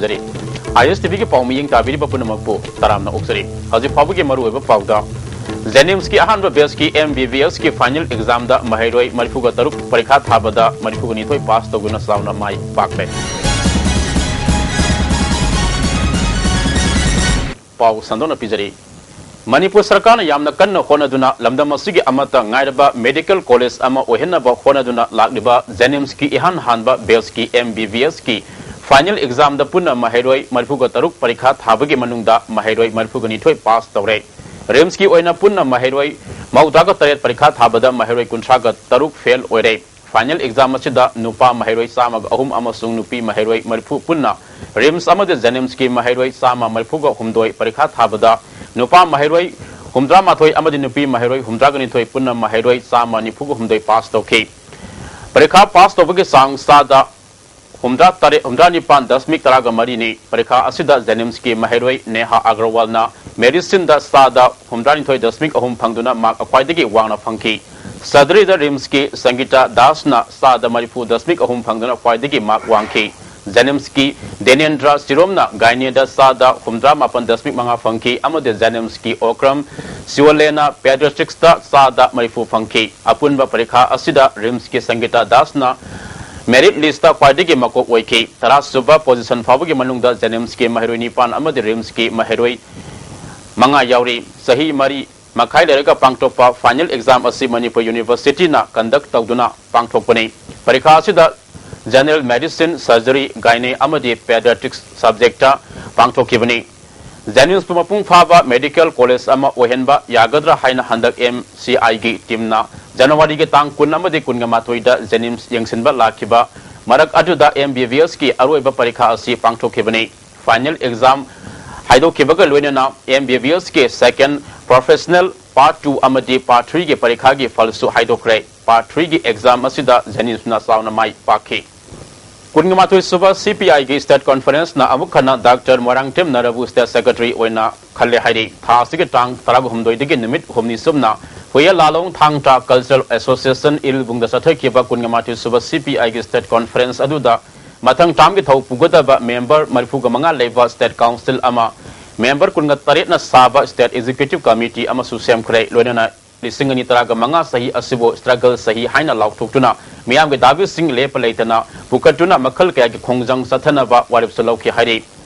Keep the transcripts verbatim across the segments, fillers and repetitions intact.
ꯇꯥꯕꯤꯔꯤ꯫ ꯑꯥꯏ ꯑꯦꯁ T ꯚꯤꯒꯤ ꯄꯥꯎ ꯃꯤꯠꯌꯦꯡ ꯇꯥꯕꯤꯔꯤꯕ ꯄꯨꯝꯅꯃꯛꯄꯨ ꯇꯔꯥꯝꯅ ꯑꯣꯛꯆꯔꯤ꯫ ꯍꯧꯖꯤꯛ ꯐꯥꯎꯕꯒꯤ ꯃꯔꯨꯑꯣꯏꯕ ꯄꯥꯎꯗ, ꯖꯦꯅꯤꯝꯁꯀꯤ ꯑꯍꯥꯟꯕ batchꯀꯤ M B B Sꯀꯤ final examꯗ ꯃꯍꯩꯔꯣꯏ ꯃꯔꯤꯐꯨꯒ ꯇꯔꯨꯛ ꯄꯔꯤꯈꯥ ꯊꯥꯕꯗ ꯃꯔꯤꯐꯨꯒ ꯅꯤꯊꯣꯏ pass ꯇꯧꯗꯨꯅ ꯆꯥꯎꯅ ꯃꯥꯏ ꯄꯥꯛꯂꯦ꯫ ꯄꯥꯎ ꯁꯟꯗꯣꯛꯅ ꯄꯤꯖꯔꯤ꯫ ꯃꯅꯤꯄꯨꯔ ꯁꯔꯀꯥꯔꯅ ꯌꯥꯝꯅ ꯀꯟꯅ ꯍꯣꯠꯅꯗꯨꯅ ꯂꯝꯗꯝ ꯑꯁꯤꯒꯤ ꯑꯃꯠꯇ ꯉꯥꯏꯔꯕ medical college ꯑꯃ ꯑꯣꯏꯍꯟꯅꯕ ꯍꯣꯠꯅꯗꯨꯅ ꯂꯥꯛꯂꯤꯕ ꯖꯦꯅꯤꯝꯁꯀꯤ ꯏꯍꯥꯟ ꯍꯥꯟꯕ batchꯀꯤ M B B Sꯀꯤ final examꯗ ꯄꯨꯟꯅ ꯃꯍꯩꯔꯣꯏ ꯃꯔꯤꯐꯨꯒ ꯇꯔꯨꯛ ꯄꯔꯤꯈꯥ ꯊꯥꯕꯒꯤ ꯃꯅꯨꯡꯗ ꯃꯍꯩꯔꯣꯏ ꯃꯔꯤꯐꯨꯒ ꯅꯤꯊꯣꯏ pass ꯇꯧꯔꯦ꯫ RIMSꯀꯤ ꯑꯣꯏꯅ ꯄꯨꯟꯅ ꯃꯍꯩꯔꯣꯏ ꯃꯧꯗ꯭ꯔꯥꯒ ꯇꯔꯦꯠ ꯄꯔꯤꯈꯥ ꯊꯥꯕꯗ ꯃꯍꯩꯔꯣꯏ ꯀꯨꯟꯊ꯭ꯔꯥꯒ ꯇꯔꯨꯛ fail ꯑꯣꯏꯔꯦ꯫ Final exam ꯑꯁꯤꯗ ꯅꯨꯄꯥ ꯃꯍꯩꯔꯣꯏ ꯆꯥꯝꯃꯒ ꯑꯍꯨꯝ ꯑꯃꯁꯨꯡ ꯅꯨꯄꯤ ꯃꯍꯩꯔꯣꯏ ꯃꯔꯤꯐꯨ ꯄꯨꯟꯅ RIMS ꯑꯃꯗꯤ ꯖꯦꯅꯤꯝꯁꯀꯤ ꯃꯍꯩꯔꯣꯏ ꯆꯥꯝꯃ ꯃꯔꯤꯐꯨꯒ ꯍꯨꯝꯗꯣꯏ ꯄꯔꯤꯈꯥ ꯊꯥꯕꯗ ꯅꯨꯄꯥ ꯃꯍꯩꯔꯣꯏ ꯍꯨꯝꯗ꯭ꯔꯥ ꯃꯥꯊꯣꯏ ꯑꯃꯗꯤ ꯅꯨꯄꯤ ꯃꯍꯩꯔꯣꯏ ꯍꯨꯝꯗ꯭ꯔꯥꯒ ꯅꯤꯊꯣꯏ ꯄꯨꯟꯅ ꯃꯍꯩꯔꯣꯏ ꯆꯥꯝꯃ ꯅꯤꯐꯨꯒ ꯍꯨꯝꯗꯣꯏ pass ꯇꯧꯈꯤ꯫ ꯄꯔꯤꯈꯥ pass ꯇꯧꯕꯒꯤ ꯆꯥꯡ ꯆꯥꯗ ꯍꯨꯝꯗ꯭ꯔꯥ ꯇꯔꯦꯠ, ꯍꯨꯝꯗ꯭ꯔꯥ ꯅꯤꯄꯥꯟ ꯗꯁꯃꯤꯛ ꯇꯔꯥꯒ ꯃꯔꯤꯅꯤ꯫ ꯄꯔꯤꯈꯥ ꯑꯁꯤꯗ ꯖꯦꯅꯤꯝꯁꯀꯤ ꯃꯍꯩꯔꯣꯏ ꯅꯦꯍꯥ ꯑꯒꯔꯋꯥꯜꯅ medicineꯗ ꯆꯥꯗ ꯍꯨꯝꯗ꯭ꯔꯥ ꯅꯤꯊꯣꯏ ꯗꯁꯃꯤꯛ ꯑꯍꯨꯝ ꯐꯪꯗꯨꯅ mark ꯈ꯭ꯋꯥꯏꯗꯒꯤ ꯋꯥꯡꯅ ꯐꯪꯈꯤ꯫ Surgeryꯗ RIMSꯀꯤ ꯁꯪꯒꯤꯇꯥ ꯗꯥꯁꯅ ꯆꯥꯗ ꯃꯔꯤꯐꯨ ꯗꯁꯃꯤꯛ ꯑꯍꯨꯝ ꯐꯪꯗꯨꯅ ꯈ꯭ꯋꯥꯏꯗꯒꯤ mark ꯋꯥꯡꯈꯤ꯫ ꯖꯦꯅꯤꯝꯁꯀꯤ ꯗꯦꯅꯦꯟꯗ꯭ꯔ ꯁꯤꯔꯣꯝꯅ Gynaeꯗ ꯆꯥꯗ ꯍꯨꯝꯗ꯭ꯔꯥ ꯃꯥꯄꯟ ꯗꯁꯃꯤꯛ ꯃꯉꯥ ꯐꯪꯈꯤ ꯑꯃꯗꯤ ꯖꯦꯅꯤꯝꯁꯀꯤ ꯑꯣꯀ꯭ꯔꯝ ꯁꯤꯋꯂꯦꯅ Pediatricsꯇ ꯆꯥꯗ ꯃꯔꯤꯐꯨ ꯐꯪꯈꯤ꯫ ꯑꯄꯨꯟꯕ ꯄꯔꯤꯈꯥ ꯑꯁꯤꯗ RIMSꯀꯤ ꯁꯪꯒꯤꯇꯥ ꯗꯥꯁꯅ merit listꯇ ꯈ꯭ꯋꯥꯏꯗꯒꯤ ꯃꯀꯣꯛ ꯑꯣꯏꯈꯤ꯫ ꯇꯔꯥꯁꯨꯕ position ꯐꯥꯎꯕꯒꯤ ꯃꯅꯨꯡꯗ ꯖꯦꯅꯤꯝꯁꯀꯤ ꯃꯍꯩꯔꯣꯏ ꯅꯤꯄꯥꯟ ꯑꯃꯗꯤ RIMSꯀꯤ ꯃꯍꯩꯔꯣꯏ ꯃꯉꯥ ꯌꯥꯎꯔꯤ꯫ ꯆꯍꯤ ꯃꯔꯤ ꯃꯈꯥꯏ ꯂꯩꯔꯒ ꯄꯥꯡꯊꯣꯛꯄ final exam ꯑꯁꯤ ꯃꯅꯤꯄꯨꯔ Universityꯅ conduct ꯇꯧꯗꯨꯅ ꯄꯥꯡꯊꯣꯛꯄꯅꯤ꯫ ꯄꯔꯤꯈꯥ ꯑꯁꯤꯗ General Medicine, Surgery, Gynae ꯑꯃꯗꯤ Pediatrics subjectꯇ ꯄꯥꯡꯊꯣꯛꯈꯤꯕꯅꯤ꯫ ꯖꯦꯅꯤꯝꯁꯄꯨ ꯃꯄꯨꯡ ꯐꯥꯕ medical college ꯑꯃ ꯑꯣꯏꯍꯟꯕ ꯌꯥꯒꯗ꯭ꯔꯥ ꯍꯥꯏꯅ ꯍꯟꯗꯛ MCIꯒꯤ teamꯅ ꯖꯅꯋꯥꯔꯤꯒꯤ ꯇꯥꯡ ꯀꯨꯟ ꯑꯃꯗꯤ ꯀꯨꯟꯒ ꯃꯥꯊꯣꯏꯗ ꯖꯦꯅꯤꯝꯁ ꯌꯦꯡꯁꯤꯟꯕ ꯂꯥꯛꯈꯤꯕ ꯃꯔꯛ ꯑꯗꯨꯗ MBBSꯀꯤ ꯑꯔꯣꯏꯕ ꯄꯔꯤꯈꯥ ꯑꯁꯤ ꯄꯥꯡꯊꯣꯛꯈꯤꯕꯅꯤ꯫ Final exam ꯍꯥꯏꯗꯣꯛꯈꯤꯕꯒ ꯂꯣꯏꯅꯅ MBBSꯀꯤ second professional part two ꯑꯃꯗꯤ part threeꯒꯤ ꯄꯔꯤꯈꯥꯒꯤ ꯐꯜꯁꯨ ꯍꯥꯏꯗꯣꯛꯈ꯭ꯔꯦ꯫ Part threeꯒꯤ exam ꯑꯁꯤꯗ ꯖꯦꯅꯤꯝꯁꯅ ꯆꯥꯎꯅ ꯃꯥꯏ ꯄꯥꯛꯈꯤ꯫ ꯀꯨꯟꯃꯥꯊꯣꯏ ꯁꯨꯕ CPIꯒꯤ State Conferenceꯅ ꯑꯃꯨꯛ ꯍꯟꯅ ꯗꯥꯛꯇꯔ ꯃꯣꯏꯔꯥꯡꯊꯦꯝ ꯅꯔꯥꯕꯨ State Secretary ꯑꯣꯏꯅ ꯈꯜꯂꯦ ꯍꯥꯏꯔꯤ꯫ ꯊꯥ ꯑꯁꯤꯒꯤ ꯇꯥꯡ ꯇꯔꯥꯍꯨꯝꯗꯣꯏꯗꯒꯤ ꯅꯨꯃꯤꯠ ꯍꯨꯝꯅꯤ ꯆꯨꯞꯅ ꯍꯨꯏꯌꯦ ꯂꯥꯂꯣꯡ ꯊꯥꯡ ꯇꯥ Cultural Association ꯏꯔꯤꯜꯕꯨꯡꯗ ꯆꯠꯊꯈꯤꯕ ꯀꯨꯟꯃꯥꯊꯣꯏ ꯁꯨꯕ CPIꯒꯤ State Conference ꯑꯗꯨꯗ ꯃꯊꯪ ꯇꯥꯝꯒꯤ ꯊꯧ ꯄꯨꯒꯗꯕ ꯃꯦꯝꯕꯔ ꯃꯔꯤꯐꯨꯒ ꯃꯉꯥ ꯂꯩꯕ ꯁ꯭ꯇꯦꯠ ꯀꯥꯎꯟꯁꯤꯜ ꯑꯃ, ꯃꯦꯝꯕꯔ ꯀꯨꯟꯒ ꯇꯔꯦꯠꯅ ꯁꯥꯕ ꯁ꯭ꯇꯦꯠ ꯑꯦꯛꯖꯤꯀ꯭ꯌꯨꯇꯤꯚ ꯀꯃꯤꯇꯤ ꯑꯃꯁꯨ ꯁꯦꯝꯈ꯭ꯔꯦ꯫ ꯂꯣꯏꯅꯅ ꯂꯤꯁꯤꯡ ꯑꯅꯤ ꯇꯔꯥꯒ ꯃꯉꯥ ꯆꯍꯤ ꯑꯁꯤꯕꯨ ꯁ꯭ꯇ꯭ꯔꯒꯜ ꯆꯍꯤ ꯍꯥꯏꯅ ꯂꯥꯎꯊꯣꯛꯇꯨꯅ ꯃꯤꯌꯥꯝꯒꯤ ꯗꯥꯕꯤꯁꯤꯡ ꯂꯦꯞꯄ ꯂꯩꯇꯅ ꯄꯨꯈꯠꯇꯨꯅ ꯃꯈꯜ ꯀꯌꯥꯒꯤ ꯈꯣꯡꯖꯪ ꯆꯠꯊꯅꯕ ꯋꯥꯔꯦꯞꯁꯨ ꯂꯧꯈꯤ ꯍꯥꯏꯔꯤ꯫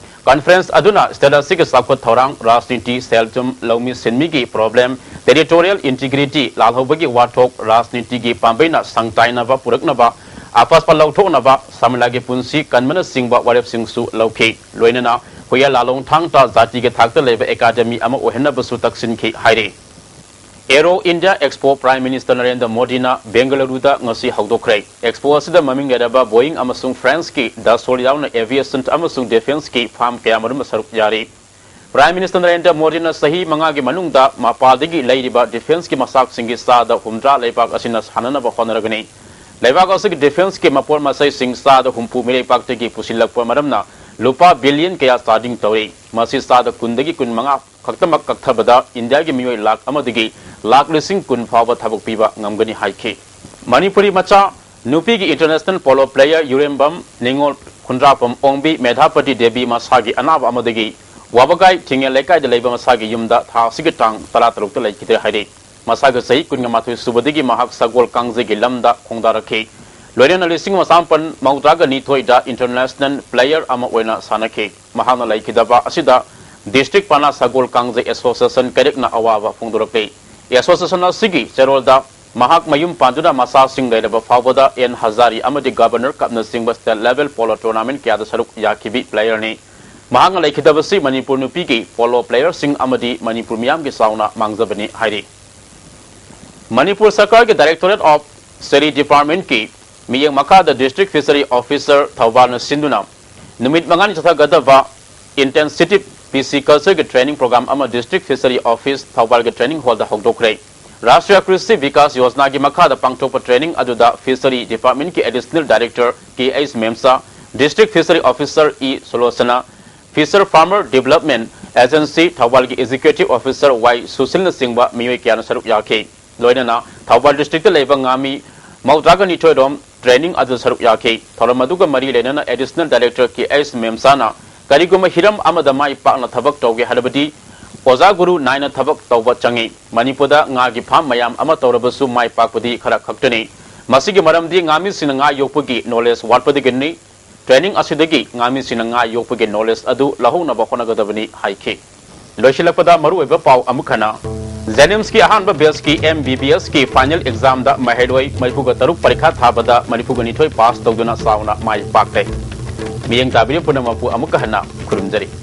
ꯀꯟꯐꯔꯦꯟꯁ ꯑꯗꯨꯅ ꯁ꯭ꯇꯦꯠ ꯑꯁꯤꯒꯤ ꯆꯥꯎꯈꯠ ꯊꯧꯔꯥꯡ, ꯔꯥꯖꯅꯤꯇꯤ, ꯁꯦꯜ ꯊꯨꯝ, ꯂꯧꯃꯤ ꯁꯤꯟꯃꯤꯒꯤ ꯄ꯭ꯔꯣꯕ꯭ꯂꯦꯝ, ꯇꯦꯔꯤꯇꯣꯔꯤꯌꯦꯜ ꯏꯟꯇꯤꯒ꯭ꯔꯤꯇꯤ, ꯂꯥꯜꯍꯧꯕꯒꯤ ꯋꯥꯊꯣꯛ, ꯔꯥꯖꯅꯤꯇꯤꯒꯤ ꯄꯥꯝꯕꯩꯅ ꯁꯪ ꯇꯥꯏꯅꯕ ꯄꯨꯔꯛꯅꯕ, ꯑꯄꯥꯁꯄ ꯂꯧꯊꯣꯛꯅꯕ, ꯁꯃꯤꯂꯥꯒꯤ ꯄꯨꯟꯁꯤ ꯀꯟꯕꯅꯆꯤꯡꯕ ꯋꯥꯔꯦꯞꯁꯤꯡꯁꯨ ꯂꯧꯈꯤ꯫ ꯂꯣꯏꯅꯅ ꯍꯨꯌꯦꯟ ꯂꯥꯂꯣꯡ ꯊꯥꯡ ꯇ ꯖꯥꯇꯤꯒꯤ ꯊꯥꯛꯇ ꯂꯩꯕ ꯑꯦꯀꯥꯗꯃꯤ ꯑꯃ ꯑꯣꯏꯍꯟꯅꯕꯁꯨ ꯇꯛꯁꯤꯟꯈꯤ ꯍꯥꯏꯔꯤ꯫ Aero India expo prime minister Narendra ꯃꯣꯗꯤꯅ ꯕꯦꯡꯒꯂꯨꯔꯨꯗ ꯉꯁꯤ ꯍꯧꯗꯣꯛꯈ꯭ꯔꯦ꯫ ꯑꯦꯛꯁꯄꯣ ꯑꯁꯤꯗ ꯃꯃꯤꯡ ꯂꯩꯔꯕ ꯕꯣꯏꯡ ꯑꯃꯁꯨꯡ ꯐ꯭ꯔꯦꯟꯁꯀꯤ ꯗꯁꯣꯜ ꯌꯥꯎꯅ ꯑꯦꯚꯤꯌꯦꯁꯟ ꯑꯃꯁꯨꯡ ꯗꯤꯐꯦꯟꯁꯀꯤ ꯐꯥꯝ ꯀꯌꯥꯃꯔꯨꯝ ꯁꯔꯨꯛ ꯌꯥꯔꯤ꯫ ꯄ꯭ꯔꯥꯏꯝ ꯃꯤꯅꯤꯁꯇꯔ ꯅꯔꯦꯟꯗ꯭ꯔ ꯃꯣꯗꯤꯅ ꯆꯍꯤ ꯃꯉꯥꯒꯤ ꯃꯅꯨꯡꯗ ꯃꯄꯥꯟꯗꯒꯤ ꯂꯩꯔꯤꯕ ꯗꯤꯐꯦꯟꯁꯀꯤ ꯃꯆꯥꯛꯁꯤꯡꯒꯤ ꯆꯥꯗ ꯍꯨꯝꯗ꯭ꯔꯥ ꯂꯩꯕꯥꯛ ꯑꯁꯤꯅ ꯁꯥꯟꯅꯅꯕ ꯍꯣꯠꯅꯔꯒꯅꯤ꯫ ꯂꯩꯕꯥꯛ ꯑꯁꯤꯒꯤ ꯗꯤꯐꯦꯟꯁꯀꯤ ꯃꯄꯣꯠ ꯃꯆꯩꯁꯤꯡ ꯆꯥꯗ ꯍꯨꯝꯐꯨ ꯃꯤꯔꯩꯕꯥꯛꯇꯒꯤ ꯄꯨꯁꯤꯜꯂꯛꯄ ꯃꯔꯝꯅ ꯂꯨꯄꯥ ꯕꯤꯂꯤꯌꯟ ꯀꯌꯥ ꯆꯥꯗꯤꯡ ꯇꯧꯔꯤ꯫ ꯃꯁꯤ ꯆꯥꯗ ꯀꯨꯟꯗꯒꯤ ꯀꯨꯟꯃꯉꯥ ꯈꯛꯇꯃꯛ ꯀꯛꯊꯕꯗ ꯏꯟꯗꯤꯌꯥꯒꯤ ꯃꯤꯑꯣꯏ ꯂꯥꯈ ꯑꯃꯗꯒꯤ ꯂꯥꯈ ꯂꯤꯁꯤꯡ ꯀꯨꯟ ꯐꯥꯎꯕ ꯊꯕꯛ ꯄꯤꯕ ꯉꯝꯒꯅꯤ ꯍꯥꯏꯈꯤ꯫ ꯃꯅꯤꯄꯨꯔꯤ ꯃꯆꯥ ꯅꯨꯄꯤꯒꯤ ꯏꯟꯇꯔꯅꯦꯁꯅꯦꯜ ꯄꯣꯂꯣ ꯄ꯭ꯂꯦꯌꯔ ꯌꯨꯔꯦꯝꯕꯝ ꯅꯤꯉꯣꯜ ꯈꯨꯟꯗ꯭ꯔꯥꯄꯝ ꯑꯣꯡꯕꯤ ꯃꯦꯙꯥꯄꯇꯤ ꯗꯦꯕꯤ ꯃꯁꯥꯒꯤ ꯑꯅꯥꯕ ꯑꯃꯗꯒꯤ ꯋꯥꯕꯒꯥꯏ ꯊꯤꯡꯉꯦꯜ ꯂꯩꯀꯥꯏꯗ ꯂꯩꯕ ꯃꯁꯥꯒꯤ ꯌꯨꯝꯗ ꯊꯥ ꯑꯁꯤꯒꯤ ꯇꯥꯡ ꯇꯔꯥꯇꯔꯨꯛꯇ ꯂꯩꯈꯤꯗ꯭ꯔꯦ ꯍꯥꯏꯔꯤ꯫ ꯃꯁꯥꯒꯤ ꯆꯍꯤ ꯀꯨꯟꯒ ꯃꯥꯊꯣꯏ ꯁꯨꯕꯗꯒꯤ ꯃꯍꯥꯛ ꯁꯒꯣꯜ ꯀꯥꯡꯖꯩꯒꯤ ꯂꯝꯗ ꯈꯣꯡꯗꯥꯔꯛꯈꯤ꯫ ꯂꯣꯏꯅꯅ ꯂꯤꯁꯤꯡ ꯑꯃ ꯆꯥꯃꯥꯄꯟ ꯃꯧꯗ꯭ꯔꯥꯒ ꯅꯤꯊꯣꯏꯗ ꯏꯟꯇꯔꯅꯦꯁꯅꯦꯜ ꯄ꯭ꯂꯦꯌꯔ ꯑꯃ ꯑꯣꯏꯅ ꯁꯥꯟꯅꯈꯤ꯫ ꯃꯍꯥꯛꯅ ꯂꯩꯈꯤꯗꯕ ꯑꯁꯤꯗ ꯗꯤꯁꯇ꯭ꯔꯤꯛ ꯄꯥꯅꯥ ꯁꯒꯣꯜ ꯀꯥꯡꯖꯩ ꯑꯦꯁꯣꯁꯤꯌꯦꯁꯟ ꯀꯦꯔꯦꯛꯅ ꯑꯋꯥꯕ ꯐꯣꯡꯗꯣꯔꯛꯂꯤ꯫ ꯑꯦꯁꯣꯁꯤꯌꯦꯁꯟ ꯑꯁꯤꯒꯤ ꯆꯦꯔꯣꯜꯗ ꯃꯍꯥꯛ ꯃꯌꯨꯝ ꯄꯥꯟꯗꯨꯅ ꯃꯆꯥꯁꯤꯡ ꯂꯩꯔꯕ ꯐꯥꯎꯕꯗ ꯑꯦꯟ ꯍꯖꯥꯔꯤ ꯑꯃꯗꯤ ꯒꯕꯔꯅꯔ ꯀꯞꯅꯆꯤꯡꯕ ꯁ꯭ꯇꯦꯠ ꯂꯦꯚꯦꯜ ꯄꯣꯂꯣ ꯇꯣꯔꯅꯥꯃꯦꯟꯠ ꯀꯌꯥꯗ ꯁꯔꯨꯛ ꯌꯥꯈꯤꯕꯤ ꯄ꯭ꯂꯦꯌꯔꯅꯤ꯫ ꯃꯍꯥꯛꯅ ꯂꯩꯈꯤꯗꯕꯁꯤ ꯃꯅꯤꯄꯨꯔ ꯅꯨꯄꯤꯒꯤ ꯄꯣꯂꯣ ꯄ꯭ꯂꯦꯌꯔꯁꯤꯡ ꯑꯃꯗꯤ ꯃꯅꯤꯄꯨꯔ ꯃꯤꯌꯥꯝꯒꯤ ꯆꯥꯎꯅ ꯃꯥꯡꯖꯕꯅꯤ ꯍꯥꯏꯔꯤ꯫ ꯃꯅꯤꯄꯨꯔ ꯁꯔꯀꯥꯔꯒꯤ Directorate of Fishery Departmentꯀꯤ ꯃꯤꯠꯌꯦꯡ ꯃꯈꯥꯗ ꯗꯤꯁꯇ꯭ꯔꯤꯛ ꯐꯤꯁꯔꯤ ꯑꯣꯐꯤꯁꯔ ꯊꯧꯕꯥꯜꯅ ꯁꯤꯟꯗꯨꯅ ꯅꯨꯃꯤꯠ ꯃꯉꯥꯅꯤ ꯆꯠꯊꯒꯗꯕ ꯏꯟꯇꯦꯟꯁꯤꯇꯤꯚ ꯄꯤꯁꯤꯀꯜꯆꯔꯒꯤ ꯇ꯭ꯔꯦꯅꯤꯡ ꯄ꯭ꯔꯣꯒ꯭ꯔꯥꯝ ꯑꯃ ꯗꯤꯁꯇ꯭ꯔꯤꯛ ꯐꯤꯁꯔꯤ ꯑꯣꯐꯤꯁ ꯊꯧꯕꯥꯜꯒꯤ ꯇ꯭ꯔꯦꯅꯤꯡ ꯍꯣꯜꯗ ꯍꯧꯗꯣꯛꯈ꯭ꯔꯦ꯫ ꯔꯥꯁꯇ꯭ꯔꯤꯌꯥ ꯀ꯭ꯔꯤꯁꯤ ꯕꯤꯀꯥꯁ ꯌꯣꯖꯅꯥꯒꯤ ꯃꯈꯥꯗ ꯄꯥꯡꯊꯣꯛꯄ ꯇ꯭ꯔꯦꯅꯤꯡ ꯑꯗꯨꯗ ꯐꯤꯁꯔꯤ ꯗꯤꯄꯥꯔꯠꯃꯦꯟꯠꯀꯤ additional director K H Memsa, district fishery officer E Sulochana, fisher farmer development agency ꯊꯧꯕꯥꯜꯒꯤ ꯑꯦꯛꯖꯤꯀ꯭ꯌꯨꯇꯤꯚ ꯑꯣꯐꯤꯁꯔ ꯋꯥꯏ ꯁꯨꯁꯤꯜꯅꯆꯤꯡꯕ ꯃꯤꯑꯣꯏ ꯀꯌꯥꯅ ꯁꯔꯨꯛ ꯌꯥꯈꯤ꯫ ꯂꯣꯏꯅꯅ ꯊꯧꯕꯥꯜ ꯗꯤꯁꯇ꯭ꯔꯤꯛꯇ ꯂꯩꯕ ꯉꯥꯃꯤ ꯃꯧꯗ꯭ꯔꯥꯒ ꯅꯤꯊꯣꯏꯔꯣꯝ training ꯑꯗꯨ ꯁꯔꯨꯛ ꯌꯥꯈꯤ꯫ ꯊꯧꯔꯝ ꯑꯗꯨꯒ ꯃꯔꯤ ꯂꯩꯅꯅ Additional Director ꯀꯦ ꯑꯩꯆ ꯃꯦꯝꯆꯥꯅ ꯀꯔꯤꯒꯨꯝꯕ ꯍꯤꯔꯝ ꯑꯃꯗ ꯃꯥꯏ ꯄꯥꯛꯅ ꯊꯕꯛ ꯇꯧꯒꯦ ꯍꯥꯏꯔꯕꯗꯤ ꯑꯣꯖꯥ ꯒꯨꯔꯨ ꯅꯥꯏꯅ ꯊꯕꯛ ꯇꯧꯕ ꯆꯪꯏ꯫ ꯃꯅꯤꯄꯨꯔꯗ ꯉꯥꯒꯤ farm ꯃꯌꯥꯝ ꯑꯃ ꯇꯧꯔꯕꯁꯨ ꯃꯥꯏ ꯄꯥꯛꯄꯗꯤ ꯈꯔ ꯈꯛꯇꯅꯤ꯫ ꯃꯁꯤꯒꯤ ꯃꯔꯝꯗꯤ ꯉꯥꯃꯤꯁꯤꯡꯅ ꯉꯥ ꯌꯣꯛꯄꯒꯤ knowledge ꯋꯥꯠꯄꯗꯒꯤꯅꯤ꯫ Training ꯑꯁꯤꯗꯒꯤ ꯉꯥꯃꯤꯁꯤꯡꯅ ꯉꯥ ꯌꯣꯛꯄꯒꯤ knowledge ꯑꯗꯨ ꯂꯧꯍꯧꯅꯕ ꯍꯣꯠꯅꯒꯗꯕꯅꯤ ꯍꯥꯏꯈꯤ꯫ ꯂꯣꯏꯁꯤꯜꯂꯛꯄꯗ ꯃꯔꯨꯑꯣꯏꯕ ꯄꯥꯎ ꯑꯃꯨꯛ ꯍꯟꯅ, JNIMSꯀꯤ ꯑꯍꯥꯟꯕ batchꯀꯤ MBBSꯀꯤ final examꯗ ꯃꯍꯩꯔꯣꯏ ꯃꯔꯤꯐꯨꯒ ꯇꯔꯨꯛ ꯄꯔꯤꯈꯥ ꯊꯥꯕꯗ ꯃꯔꯤꯐꯨꯒ ꯅꯤꯊꯣꯏ pass ꯇꯧꯗꯨꯅ ꯆꯥꯎꯅ ꯃꯥꯏ ꯄꯥꯛꯂꯦ꯫ ꯃꯤꯠꯌꯦꯡ ꯇꯥꯕꯤꯔꯤꯕ ꯄꯨꯝꯅꯃꯛꯄꯨ ꯑꯃꯨꯛꯀ ꯍꯟꯅ ꯈꯨꯔꯨꯝꯖꯔꯤ꯫